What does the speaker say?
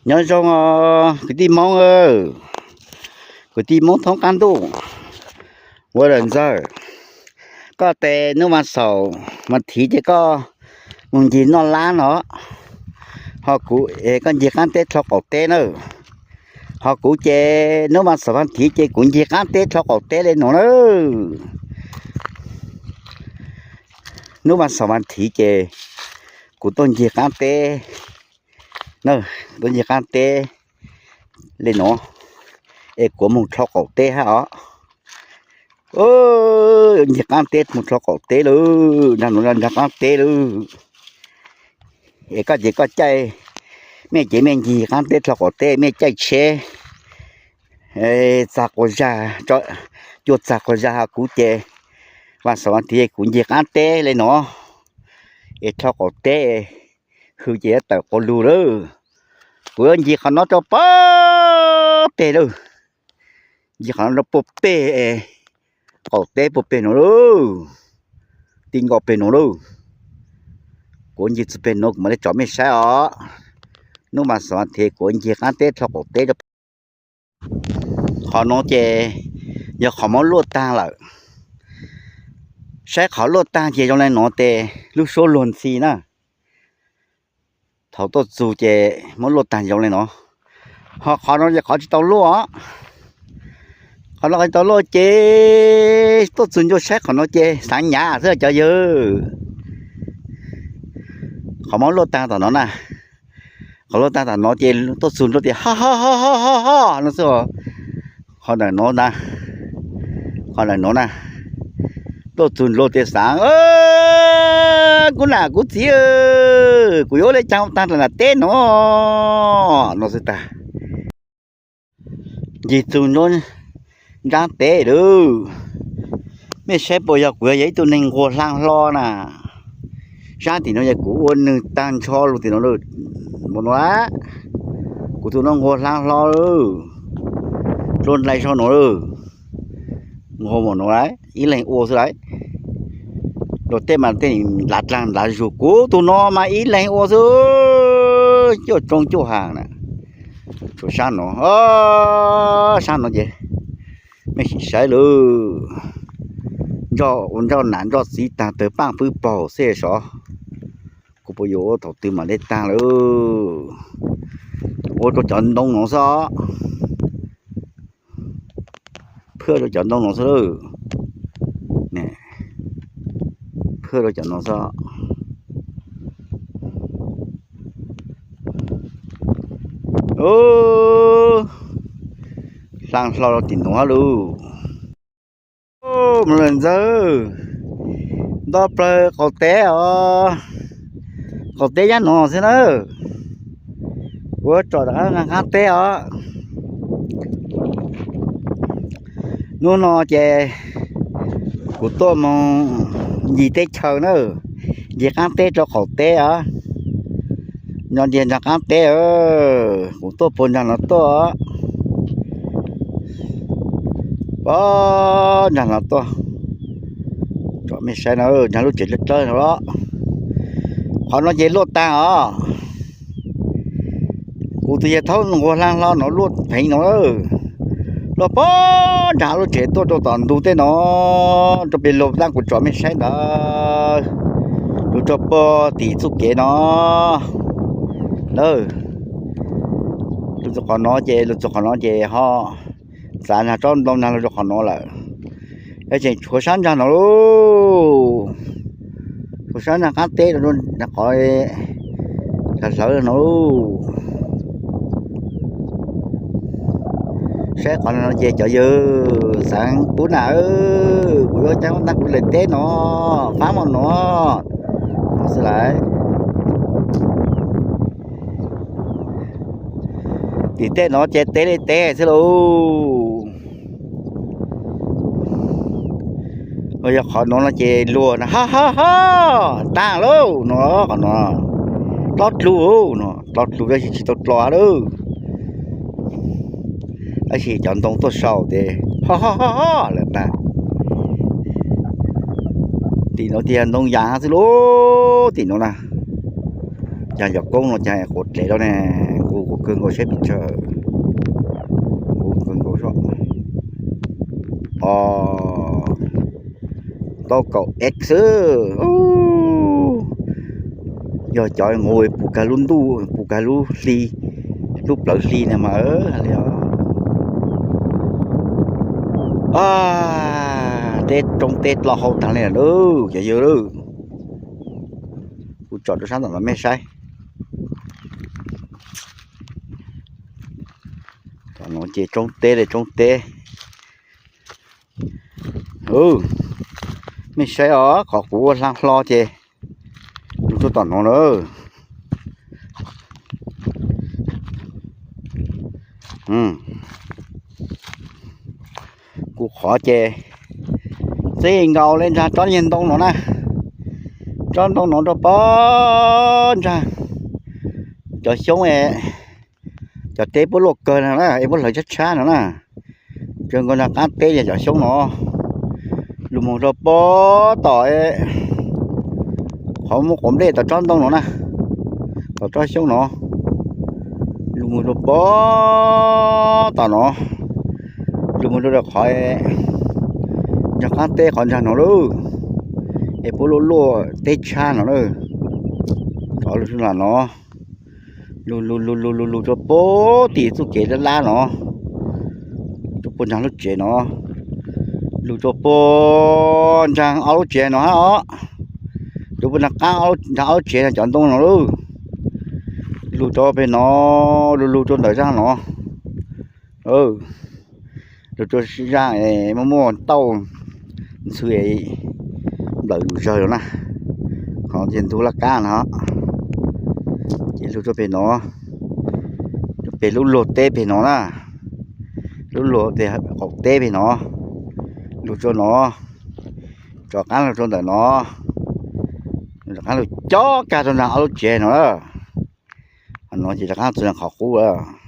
Nyob zoo kwv tij Hmoob, kwv tij Hmoob thoob qab ntuj, ua lawm ntxawg. Koj tes hnub vas xaum vas thiv ces koj mus ncig noj lab no, ho kuv es koj ncig qaab teb dlhau qaum teb na. Ho kuv ces hnub vas xaum vas thiv ces kuv ncig qaab teb dlhau qaum teb le nuav na. Hnub vas xaum vas thiv ces kuv tuaj ncig qaab teb, tuaj ncig qaab teb le nuav, es kuv mus dlhau qaum teb hab os. Ncig qaab teb mus dlhau qaum teb lawm, nraag nuav nraag qaab teb lawm. Es koj ces koj caij, mej ces mej ncig qaab teb dlhau qaum teb, mej caij tsheb txag quas zag, cua txag quas zag, ho kuv ces vas xaum vas thiv kuv ncig qaab teb le nuav, es dlhau qaum teb, hws ces yuav tawm quas lug lawm. Kuv yuav ncig qhov no rau puag peg lawm, ncig qhov no rau puag peg, qaum teb puag peg nuav lawm, ti nkaus peg nuav lawm. Kuv ncig txug peg nuav kuv mam le tsom mej saib os. Hnub vas xaum vas thiv kuv ncig qaab teb dlhau qaum teb rau. Qhov nuav ces yog qhov muab luaj taag lawm. Saib qhov luaj taag ces zoo le nuav tes lub suab luag ntxhi na. Thaum tuaj txug ces muab luaj taag zoo le nuav. Ho qhov no ces qhov tsis tau luaj. Qhov no qhov tsis tau luaj ces tuaj txug ncua saib qhov no ces xaav nyav xwb cov yawg. Qhov muab luaj taag tom no na. Qhov luaj taag tom no ces tuaj txug ncua tias ho ho ho ho ho no xwb. Qhov ntawm no na, qhov ntawm no na, tuaj txug ncua tias xaav, kuv nam kuv txiv, kuv yuav le caag taag tom nam teb no, no xwb tag. Ncig txug nraab teb lawm. Mej saib puas yog kuv yog ib tug neeg nquag hlaab hlo na. Saab tim no yog kuv ua nwg taag nrho lug tim no lawm. Kuv tug nuav nquag hlaab hlo lawm. Dlua nraim sau nuav lawm. Nquag mus nuav lawm, ib leeg ua xwb lawm. Luag tej mas tej nlav dlaag nlav zug, kuv tug no mas ib leeg ua xwb. Cuaj tsoob cuaj haag na. Tshuav saab no, saab no ces mej sim saib lawm. Nroj ua nroj nam nroj txiv taag tawg paaj pwb paug xwb sov. Kuv puas yuav ua thaum twg mam le taag lawm. Ua rau cov ntoo no xwb. Phwj rau cov ntoo no xwb lawm. Phwj rau cov no xwb. Hlaab hlo rau tim nuav lawm. Mus lawm ntxawg, nto plawg qaum teb os. Qaum teb nyab no xwb na. Kuv tsom rov qaab nraag qaab teb os. Hnub no ces kuv tuaj moog ncig teb chaws na, ncig qaab teb rau qaum teb os. Nyob ntiag nraag qaab teb, kuv tuaj puag nraag no tuaj. Puag nraag no tuaj, tsom mej saib na, nraag lub tsev dlawb dlawb no los. Qhov no ces luaj taag os. Kuv tus yawg thaub nquag hlaab hlo no luaj pheev no, luaj puag nraag lub tsev tuaj rau tom ntug tej no, rau peg lug tab kuv tsom mej saib ntawd, lug rau puag tim txuj kev no na. Lug txug qhov no ces, lug txug qhov no ces ho txav nraag tsob ntoo nraag lug rau qhov no lawm. Ces tshuav sab nraag no lauj, tshuav sab nraag qaab teb rau qhov hlawv hlawv no lauj. Saib qhov no ces cov yawg xaav pub na, kuv yuav caab tab kuv lawm teb no, faab mos no, no xwb lawm. Tim tej no ces teb li teb xwb lauj. Yog qhov no no ces luag na, ha ha ha, taag lauj no, qhov no dlob dlug no, dlob dlug tab sis tsis tau dlo lawm. Tab sis cov ntoo tuaj sau ces ho ho ho lawm ntag. Tim no tias ntoo yas xwb lauj, tim no na. Caag yog koob no caag quas dlev lauj ne, kuv Kuv kawg nkaus saib pes tsawg, kuv kawg nkaus so. O, tau kaum X xwb. Yog cov nqus puv kag lub ntuj, puv kag lub hli, lub plawv hli na mas li. Teb roob teb dloj hau tag li lawm cov yawg lawm. Kuv tsom rau sab tom no mej saib. Tom no ces roob teb li roob teb. Mej saib os, qhov kuv ua hla hlo ces lug rau tom no na. Kuv qhov ces txij nkaus li ntag tsob niag ntoo no na, tsob ntoo no rau pem ntag. Cov xyoob es, cov teb puab luaj kawg no na es puab hlawv tshab tshab no na. Tsuas nkaus ntag qaab teb yog cov xyoob no, lug moog rau pem tom qhov muaj quav nplej tom tsob ntoo no na, tom tsob xyoob no, lug moog rau pem tom no, lug moog rau qhov ntag qaab teb qhov ntag no lauj, es puab luaj luaj teb tshab no na. Rov lug rau ntawm no, lug lug lug lug lug lug rau pem tim txuj kev dab dab no, rau puag ntag lub tsev no, lug rau puag ntag ob lub tsev no hab os. Rau puag ntag qaab ntag ob lub tsev no cov ntoo no lauj, lug rau pem no, lug lug rau ntawm zaaj no, lug rau zaaj es muaj muaj tauj ntxhw nplawm lug zawg lawm na. Qhov tias ntug laj kab no, ces lug rau pem no, rau pem lub luag teb pem no na, lub luag pem qaum teb pem no, lug rau no, rov qaab lug rau ntawm no, rov qaab lug cob kag rau ntag ob lub tsev no. Qhov no ces rov qaab txug qhov qub lawm.